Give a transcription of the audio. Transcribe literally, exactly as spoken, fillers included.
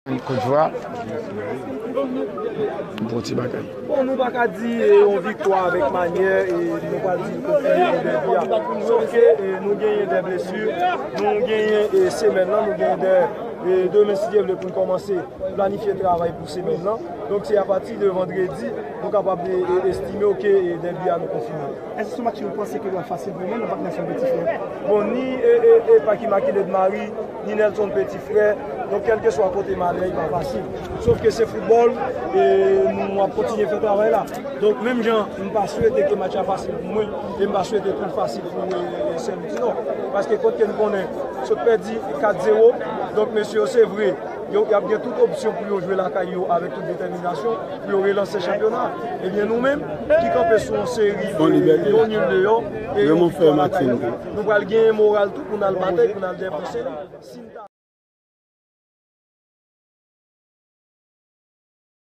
Kòt Vwa, bon ti bagay. Bon, nou pa ka di e, yon viktwa avèk manyè e nou pral di l konfime pou dèbi a. Sòf ke e, nou genyen de blesi, nou genyen e, semèn nan, nou genyen de e, demen si Dye vle pou n kòmanse planifye travay pou semèn nan. Donk se apati de vandredi nou kapab e, e, estime ke e, dèbi a nou konfime. Èske se yon match ou panse ke l pral fasil pou nou menm nan Pak Nasyon Peti Frè? Bon, ni e, e, e, Pak Imakile de Mari, ni Nelson Peti Frè. Donk kèlkeswa kote m ale, li pa fasil. Sòf ke se foutbòl e nou ap kontinye fè travay la. Donk menm jan m pa swete ke match la fasil pou mwen, e m pa swete tou l fasil pou e, e, Sèl Ti Nò. Paske kot ke n konnen sot pèdi kat zewo. Donk mesye yo se vre, yo, y ap gen tout opsyon pou yo jwe lakay yo avèk tout detèminasyon pou yo relanse chanpyona. Ebyen nou menm ki kanpe sou yon seri, yon nil deyò e yon viktwa lakay nou, nou pral genyen moral tou pou n al batay, pou n al depanse li.